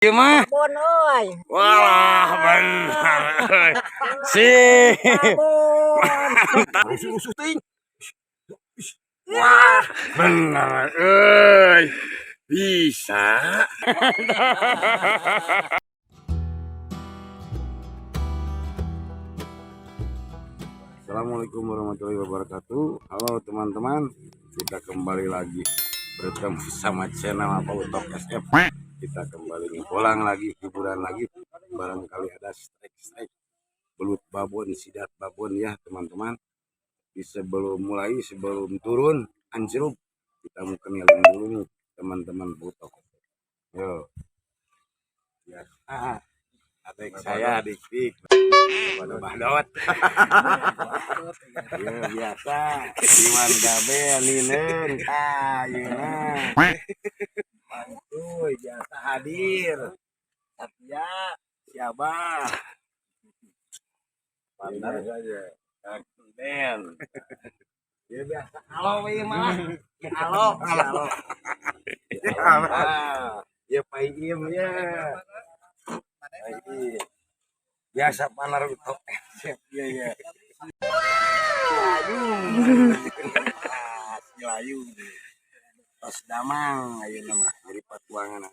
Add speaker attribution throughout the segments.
Speaker 1: Ieu mah.
Speaker 2: Babon euy.
Speaker 1: Walah, bener euy. Si.
Speaker 2: Babon.
Speaker 1: Rusuh-rusuh teuing. Wah, bener euy. Bisa. Assalamualaikum warahmatullahi wabarakatuh. Halo teman-teman, kita kembali lagi bertemu sama channel apa Utok SF. Kita kembali ngulang lagi, hiburan lagi. Barangkali ada strike-strike belut babon, sidat babon ya teman-teman. Di sebelum mulai, sebelum turun, anjrub, kita mau kenalin dulu nih teman-teman Utok. Yo. Ya. Ah, adik saya adik dik pada bahdot. Ya biasa, Iwan Gabe Ninen, ah, yeuna. Mantuy biasa hadir. Satya, siapa? Benar saja. Kang Ben. Ya biasa halo we mah. Ya halo, halo. Ya, ya Pak Im ya. Pak Im. Biasa panar utok. Iya ya. Layung. Ah, si Layung. Tos damang ayeuna mah jadi patuangan.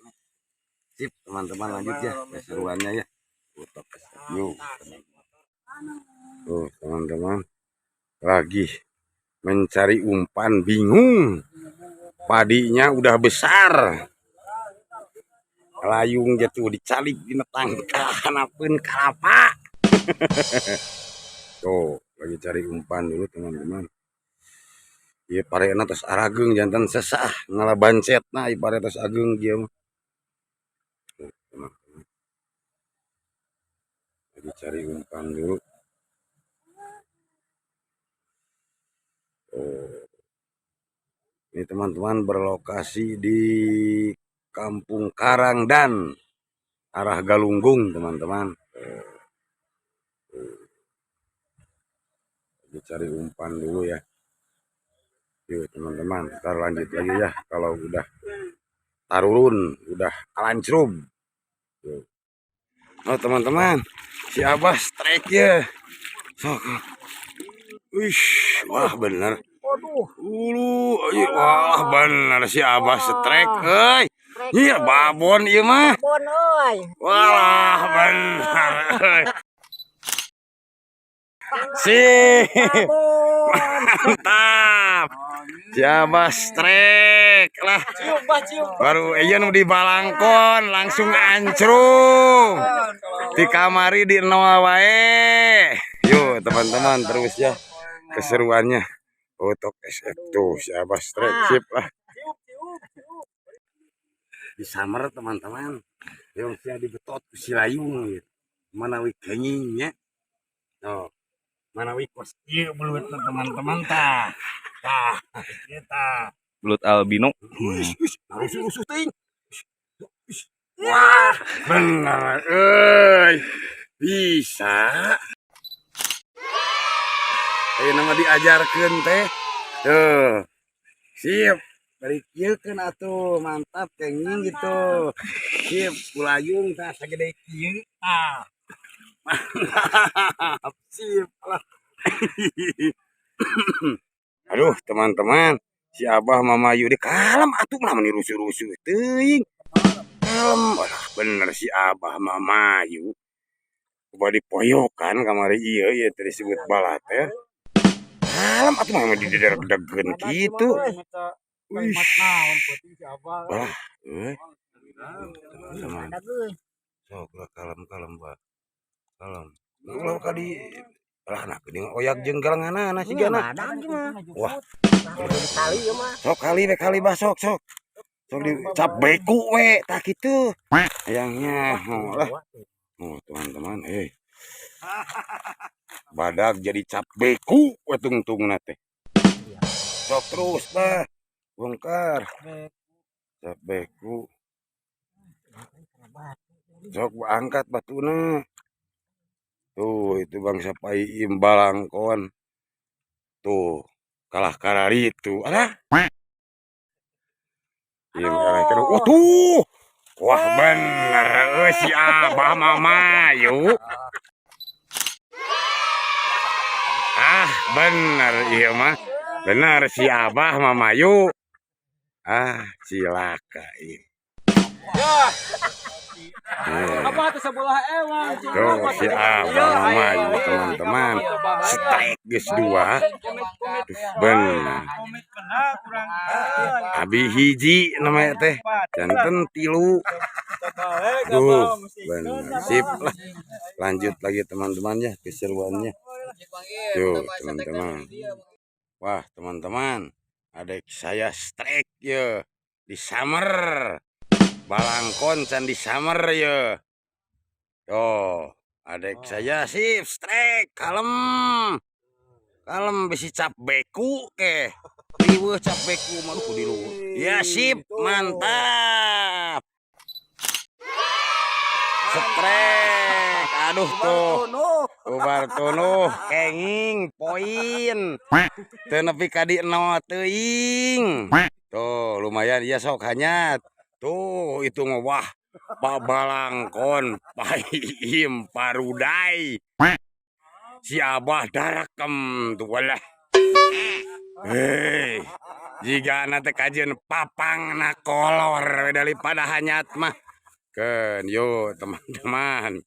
Speaker 1: Sip, teman-teman, lanjut ya keseruannya ya. Utok. Yuk. Tuh, teman-teman. Lagi mencari umpan bingung. Padinya udah besar. Layung gitu dicalik dina tangkal hanapeun kalapa. Tuh, lagi cari umpan dulu teman-teman. Ieu parena tos arageung janten sesah ngalabancetna ieu pare tos ageung ieu mah. Tuh, teman-teman. Lagi cari umpan dulu. Oh. Ini teman-teman berlokasi di Kampung Karangdan, arah Galunggung teman-teman. Lagi cari umpan dulu ya. Yuk teman-teman, ntar lanjut lagi ya kalau udah tarurun, udah alancrub. Tuh. Oh teman-teman, si Abah strike ya. Sok. Wih, wah bener.
Speaker 2: Waduh.
Speaker 1: Ulu, ayo, wah bener si Abah strike euy. Iya babon ieu mah.
Speaker 2: Babon euy.
Speaker 1: Walah bener euy. Si.
Speaker 2: Babon.
Speaker 1: Mantap. Si Abah strike lah.
Speaker 2: Cium, bah, cium.
Speaker 1: Baru iya nu di balangkon langsung ancrung. Di kamari di nol wae. Yuk teman-teman terus ya keseruannya. Untuk SF tuh si Abah strike sip lah. Di summer teman-teman. Yang sia dibetot ku si layung gitu. Manawi kengingnya. Tuh. Manawi kos ieu belutna teman-teman tah. Tah, ieu tah.
Speaker 3: Belut albino.
Speaker 1: Wih, wih, rusuh-rusuh teuing. Wah, bener euy. Bisa. Ayo nama diajarkeun teh. Tuh. Sip. Bari kieu keun atuh, mantap kenging gitu. Sip, kulayung tah sagede kieu tah. Mantap. Sip lah. Aduh, teman-teman, si Abah Mama Yudi kalem atuh mah meni rusuh-rusuh teuing. Kalem, wah bener si Abah Mama Yu. Coba dipoyokan kamari ieu ieu teh disebut balater. Kalem atuh mah didedeg-degeun kitu. Wih. Wah, euy. Teman-teman. Sok lah kalem-kalem, Pak. Kalem. Ulah ka di lah nah geuning oyak jeung galenganana sigana. Wah,
Speaker 2: Kali ieu mah.
Speaker 1: Sok kali we kali bah sok sok. Sok dicap beku we tah kitu. Hayangnya oh lah. Oh teman-teman, eh. Badag jadi cap beku we tungtungna teh. Sok terus bah. Bongkar. Cap beku. Sok angkat batuna. Tuh itu bangsa Paim balangkon. Tuh kalah karari itu. Alah. Iya, oh tuh. Wah, bener euy, si Abah mah mayu. Ah, bener ieu mah. Bener si Abah mah mayu. Ah, cilaka ieu.
Speaker 3: Ya,
Speaker 1: Hmm.
Speaker 3: apa tuh sebelah ewang?
Speaker 1: Tuh si Abah mah mayu, teman-teman. Strike geus dua. Bener. Abi hiji namanya teh. Janten tilu. Tuh, bener. Sip lah. Lanjut lagi, teman-teman, ya, keseruannya. Tuh, teman-teman. Wah, teman-teman. Adek saya strike ya. Di summer. Balangkon can di summer ya. Tuh, adek saya sip strike, kalem. Kalem, bisi cap beku ke. Riweuh cap beku mah di luhur. Ya, sip, mantap. Strike. Aduh tuh. Ubar tunuh kenging poin. Teu nepi ka di nol teuing. Tuh, lumayan ya, sok hanyat. Tuh, itu mah wah. Pak Balangkon, Pak Iim, Parudai. Si Abah darakem tuh walah. Hei, jika nanti kajian papang na kolor daripada hanyat mah. Ken, yuk, teman-teman.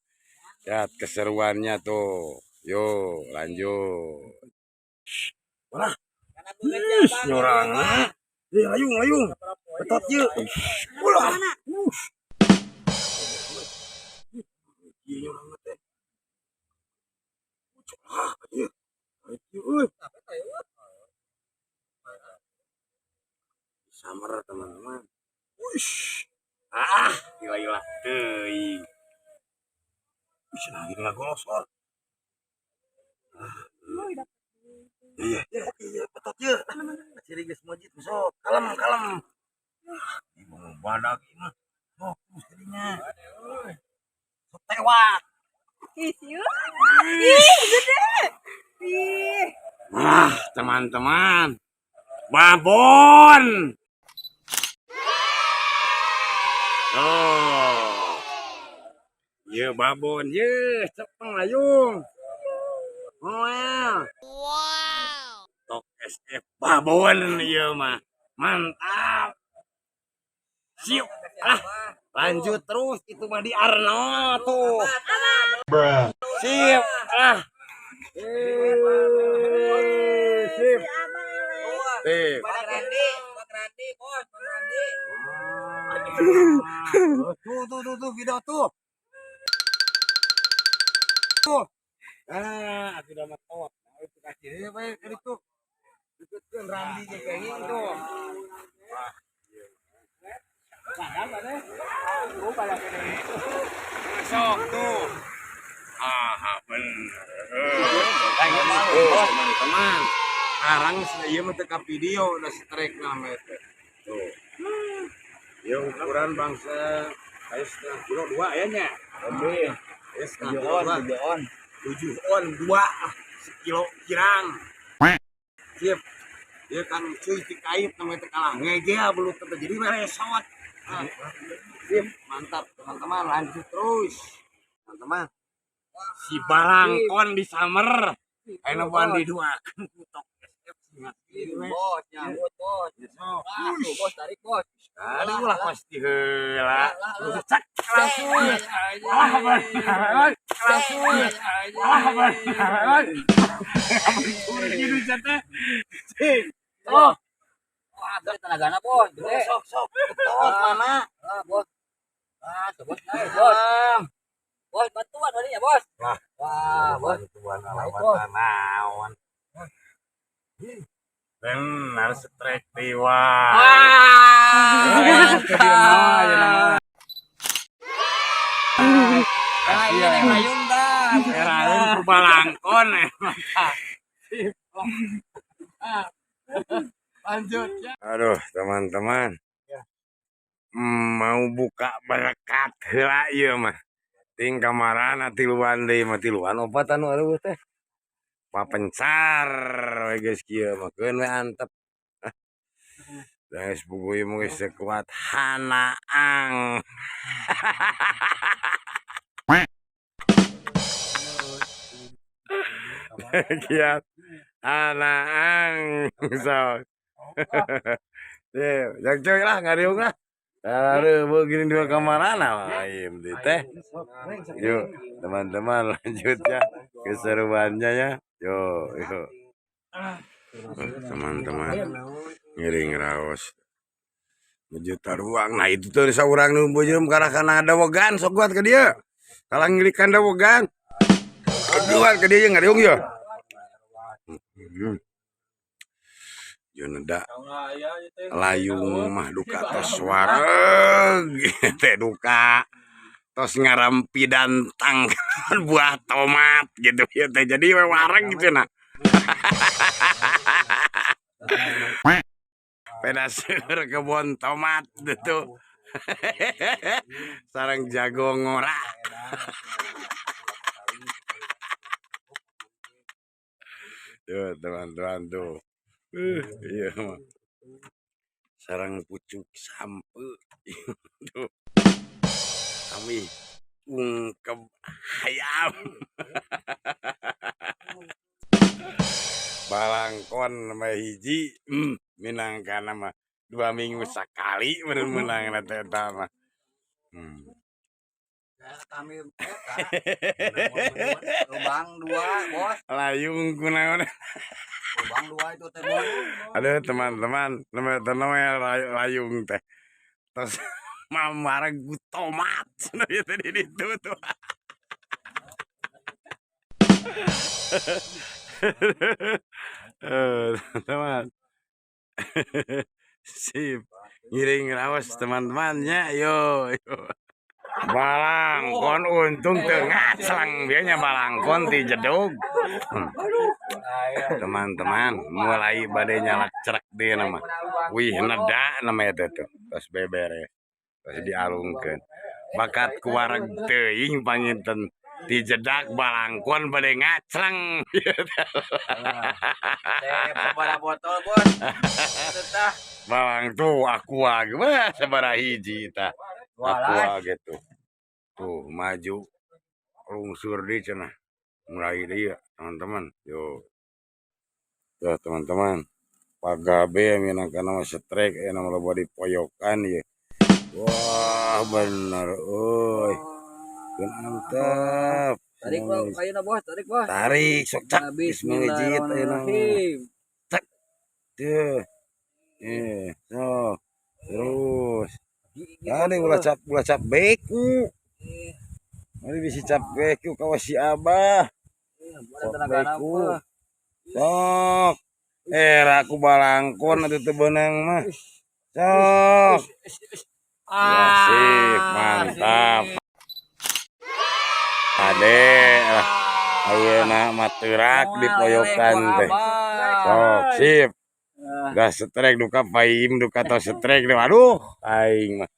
Speaker 1: Lihat keseruannya tuh. Yuk, lanjut. Wah. Ih, nyorangna. Ih, layung, layung. Betot yeuh. Ulah. Ieu nyorangna teh. Ah, ieu. Ieu euy. Samar, teman-teman. Wush. Ah, gila-gila teuing. Wih, cenah gini ngagolosor. Ah, iya, betot ye. Ciri geus masjid sok, kalem, kalem. Ah, ieu mah badag ieu mah. Sok terus jadinya. Sok tewak.
Speaker 4: Ih, ih, gede. Ih.
Speaker 1: Wah, teman-teman. Babon. Oh. Ye babon, ye cepeng layung. Wow. Tok SF babon ieu mah. Mantap. Siap. Ah, lanjut terus itu mah di Arno tuh. Sip. Ah. Eh, sip. Sip.
Speaker 2: Bang Randi, Bang Randi, bos, Bang Randi.
Speaker 1: Tuh, tuh, tuh, tuh, video tuh. Tuh. Ah, aku udah matot. Nah, itu kasih ya, Pak, itu. Ikutkeun Randi jeung kenging tuh. Wah, iya. Masuk tuh. Ah, bener. Tuh, teman-teman. Arang ieu mah teu ka video udah strike namanya teh. Tuh. Ya, ukuran bangsa kayak setengah kilo dua ya nya.
Speaker 3: Lebih.
Speaker 1: Ya, setengah kilo dua.
Speaker 3: 7 on.
Speaker 1: 7 on dua, ah, sekilo kirang. Sip. Ya kan cuy dikait namanya teh kalah ngegel belut teh jadi beresot. Ah. Sip, mantap, teman-teman, lanjut terus. Teman-teman. Si Balangkon di summer. Ayeuna buan diduakeun ku tok SF singa kieu we.
Speaker 2: Bos, nyambut, bos.
Speaker 1: Sok.
Speaker 2: Ah, tuh, bos, tarik, bos.
Speaker 1: Aduh lah, pasti heula. Terus cek langsung. Alah, bener. Langsung. Alah, bener. Gitu teh. Cing. Oh,
Speaker 2: Wah, gede tenagana, bos. Gede.
Speaker 1: Sok sok. Betot mana?
Speaker 2: Ah, bos. Ah, tuh, bos. Naik, bos. Bos, bantuan tadi ya, bos.
Speaker 1: Wah.
Speaker 2: Wah, bos.
Speaker 1: Bantuan
Speaker 2: Baik, bos.
Speaker 1: naon. Benar strike dewa.
Speaker 2: Ah,
Speaker 1: mantap.
Speaker 2: Ah, iya, neng layung dah.
Speaker 1: Kirain ku balangkon eh.
Speaker 3: Lanjut ya.
Speaker 1: Aduh, teman-teman.
Speaker 3: Ya.
Speaker 1: Mau buka berkat heula ieu mah. Ting kamarana tiluan deui mah, tiluan opat anu euweuh teh. Papencar we geus kieu mah, keun we antep. Ah. Geus puguh ieu mah geus teu kuat hanaang. Kiat hanaang sok. Ye, jak cuy lah ngariung lah. Aduh, begini dua kamarana aim di teh. Yuk, teman-teman lanjut ya keseruannya ya. Yuk, yuk. Teman-teman ngiring raos menuju taruang. Nah, itu tuh saurang nu beujeum karena kana dawegan sok kuat ke dia. Kalang ngilikan dawegan. Keluar ke dia ngariung ya. Juneda layung mah duka tos wareg teh duka tos ngarampi dantang buah tomat gitu ya teh jadi we wareg gitu nah. Peda seur kebon tomat gitu. Sareng jago ngora. Tuh teman-teman tuh. Iya mah. Sarang pucuk sampe. Tuh. Kami ungkep hayam. Balangkon mah hiji, minangkana mah 2 minggu sekali bener meunang teh eta mah.
Speaker 2: Kami lubang 2, bos.
Speaker 1: Layung kunaon.
Speaker 2: Lubang 2 itu teh, bos.
Speaker 1: Aduh teman-teman, nembe layung teh. Terus mamareg ku tomat cenah ieu teh di ditu tuh. Teman. Sip. Ngiring raos teman-temannya, yo yo. Balangkon untung teu ngacleng bieu nya balangkon ti jedug. Teman-teman, mulai bade nyalak cerek deui nama. Wih, neda namanya teh tuh. Tos beberes. Tos dialungkeun. Bakat ku wareg teuing panginten ti jedak balangkon bade ngacleng.
Speaker 2: Sabaraha botol, bos.
Speaker 1: Balang tuh aqua wah sabaraha hiji tah. Aqua gitu. Tuh maju lungsur di cenah. Mulai deui ya, teman-teman. Yo. Tuh teman-teman. Pagabe minangkana mah strike aya mah loba dipoyokan ieu. Wah, bener euy. Keun antep.
Speaker 2: Tarik bos, ayeuna bos, tarik bos.
Speaker 1: Tarik sok cak geus meujit ayeuna. Cak. Tuh. Sok. Terus. Kali ulah cap beku. Mari bisi cap beku kawas si Abah. Beku. Sok. Era aku balangkon atuh teu beunang mah. Sok. Ya, sip, mantap. Ade lah. Ayeuna mah teurak dipoyokan teh. Sok, sip. Dah strike duka paim duka tos strike aduh aing mah.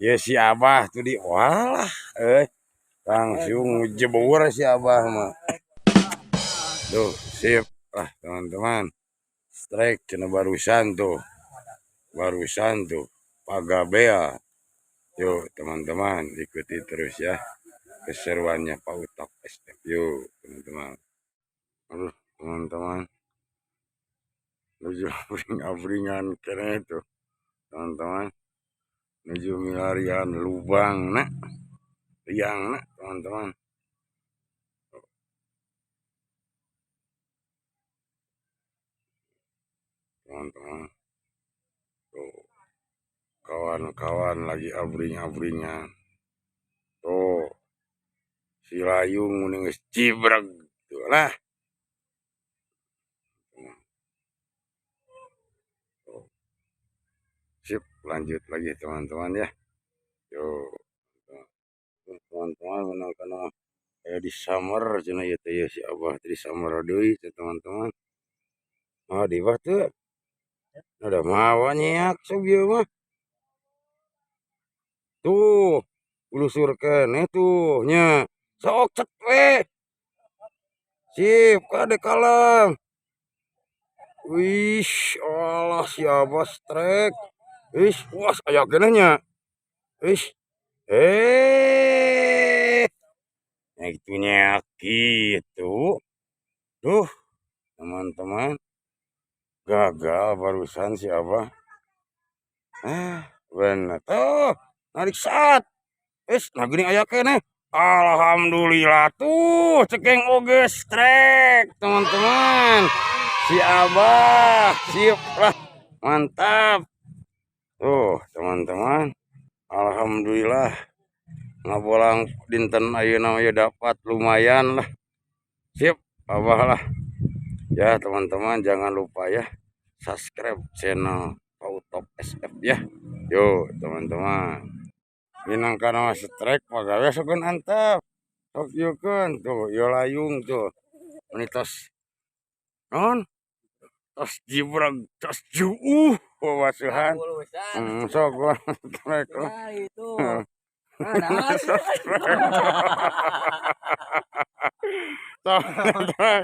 Speaker 1: Ya si Abah tuh di walah euy. Langsung jebur si Abah mah. Tuh, sip lah teman-teman. Strike cenah barusan tuh. Barusan tuh Pagabea. Yuk teman-teman ikuti terus ya keseruannya Pak Utok SF. Yuk teman-teman. Aduh teman-teman. Nuju abring-abringan kene itu teman-teman. Nuju milarian lubang nak. Liang nak teman-teman. Teman-teman. Tuh. Kawan-kawan lagi abring-abringan. Tuh. Si layung mending geus cibreg tuh lah. Tuh. Sip, lanjut lagi teman-teman ya. Yuk. Teman-teman menang kayak di summer cenah ieu teh si Abah di summer deui teman-teman. Ah di bawah tuh. Ada mawa nyiak sok ieu mah. Tuh, ulusur keneh tuh nya. Sok cek we. Sip, kade kalem. Wih, Allah si Abah strike. Ih, was aya keneh nya. Ih. Eh. Nah, itunya gitu. Duh, teman-teman. Gagal barusan si Abah. Ah, bener. Tuh, narik saat. Eh, nah gini aya keneh. Alhamdulillah tuh, cekeng oge strike, teman-teman. Si Abah, siap lah. Mantap. Tuh, teman-teman. Alhamdulillah. Ngabolang dinten ayeuna mah dapat lumayan lah. Sip, Abah lah. Ya, teman-teman jangan lupa ya subscribe channel Pautop SF ya. Yuk, teman-teman. Minangka nama strike pagawe sokeun antep. Sok ieukeun tuh, ieu layung tuh. Meni tos naon? Tos jibrag, tos juuh babasuhan. Sok gua strike lah.
Speaker 2: Nah, itu. Nah,
Speaker 1: Sok strike. Strike.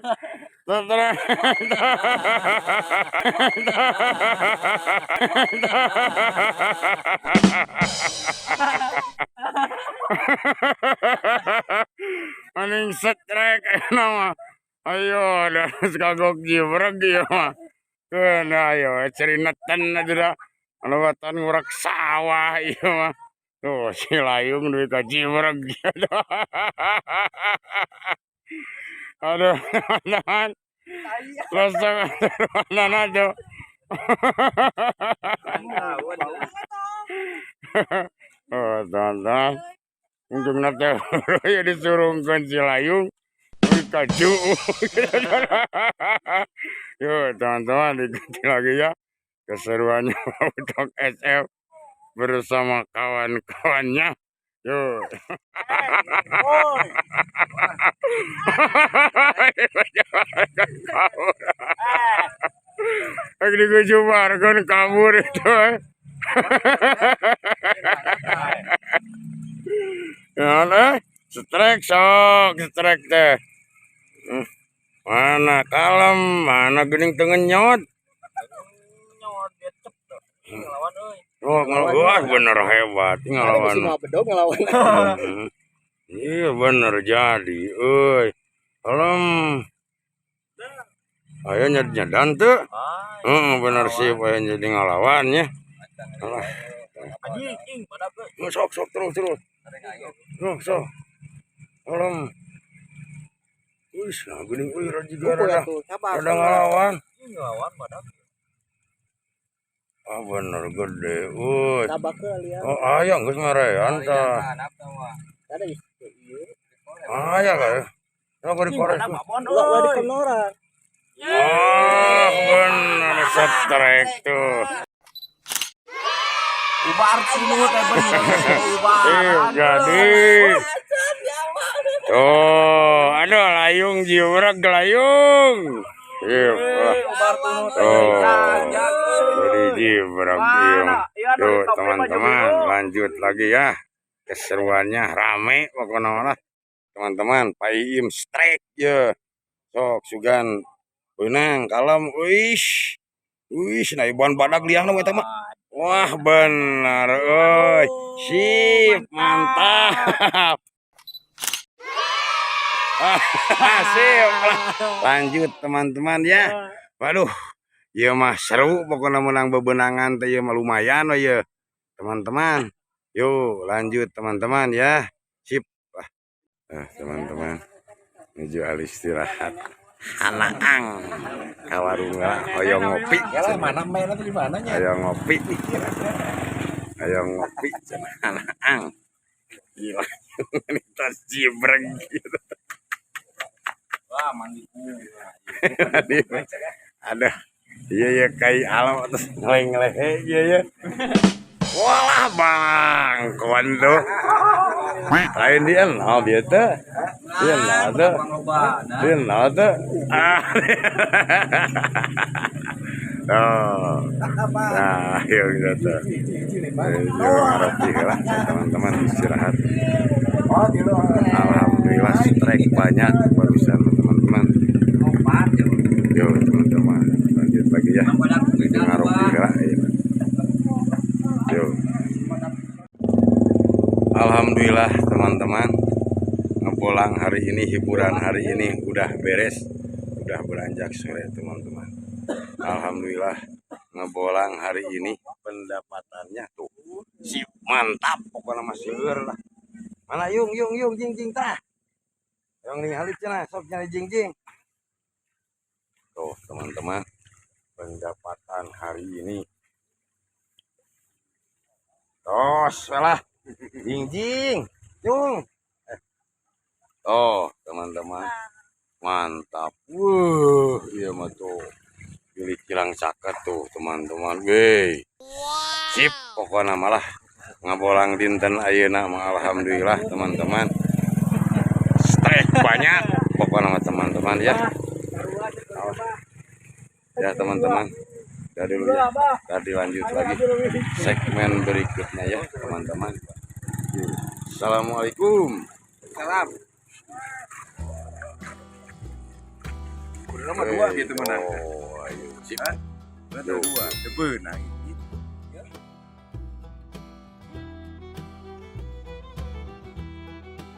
Speaker 1: Maning strike ayeuna mah. Ayo, da kagok jibrag ieu mah. Keun ayo cerinetan atuh da. Lewatan ngurak sawah ieu mah. Tuh si layung duit ka jibrag. Aduh, teman-teman. Langsung mana tuh. Oh, teman-teman. Ujungna teh ya disurungkeun si layung duit ka juuh. Yuk, teman-teman ikuti lagi ya keseruannya Pautop SF bersama kawan-kawannya. Yuk. Lagi digujubarkeun kabur itu. Ya, strike sok, strike teh. Mana kalem, mana geuning teu ngenyot. Oh, wah bener hebat ngelawan.
Speaker 2: Ngelawan.
Speaker 1: Iya bener jadi, euy. Kalem. Aya nyedan teu. Heeh, bener sih aya jadi ngelawan nya. Alah. Sok sok terus terus. Sok sok. Kalem. Wih, nah geuning euy jiga rada. Rada ngelawan.
Speaker 3: Ngelawan badak.
Speaker 1: Ah bener gede, euy.
Speaker 2: Tabak
Speaker 1: Oh, aya geus marean tah. Aya ka. Apa dikores? Ah, bener strike tuh.
Speaker 3: Ubar sunut teh bener. Ubar.
Speaker 1: Jadi. Tuh, aduh layung jibrag layung. Iya. Oh, jadi jibrag ieu. Tuh, teman-teman, lanjut lagi ya. Keseruannya rame pokoknya lah. Teman-teman, Pak Iim strike ya. Sok sugan beunang kalem uish. Uish, nah ibuan badak liangna eta mah. Wah, benar euy. Sip, mantap. Sip lah. Lanjut teman-teman ya. Waduh, ieu mah seru pokoknya menang bebenangan teh ieu mah lumayan we ieu. Teman-teman. Yuk, lanjut teman-teman ya. Sip. Ah, teman-teman. Menuju al istirahat. Hanaang ka warung lah hoyong ngopi.
Speaker 3: Mana mainnya tuh di mananya?
Speaker 1: Ayo ngopi. Ayo ngopi cenah hanaang. Gila. Ini tas jibreg gitu.
Speaker 3: Wah, mandi.
Speaker 1: Ada. Iya ya kai alam atas ngeleng-ngelehe iya ya. Walah bang, kawan tuh. Lain dia nol dia tuh. Dia nol tuh. Dia nol tuh. Ah. Oh. Nah, yuk gitu. Yuk, lah teman-teman istirahat. Alhamdulillah strike banyak barusan teman-teman. Yuk teman-teman, lanjut lagi ya. Ngaropi lah. Alhamdulillah, teman-teman. Ngebolang hari ini, hiburan hari ini udah beres. Udah beranjak sore, teman-teman. Alhamdulillah, ngebolang hari ini pendapatannya tuh sip, mantap pokoknya, masih lah. Mana yung yung yung jing jing tah. Yang ningali cenah sok nyari jing jing. Tuh, teman-teman, pendapatan hari ini. Tos lah jing jing yung. Oh, teman-teman, mantap. Wuh, iya mah tuh. Pilih kilang caket tuh, teman-teman. Weh. Sip, pokoknya malah ngabolang dinten ayeuna mah alhamdulillah, teman-teman. Strike banyak pokoknya mah, teman-teman, ya. Ya, teman-teman. Udah dulu ya. Tadi lanjut lagi segmen berikutnya ya, teman-teman. Assalamualaikum.
Speaker 3: Salam. Udah nomor dua gitu menang.
Speaker 1: Oh, ayo. Sip.
Speaker 3: Udah dua, beunang.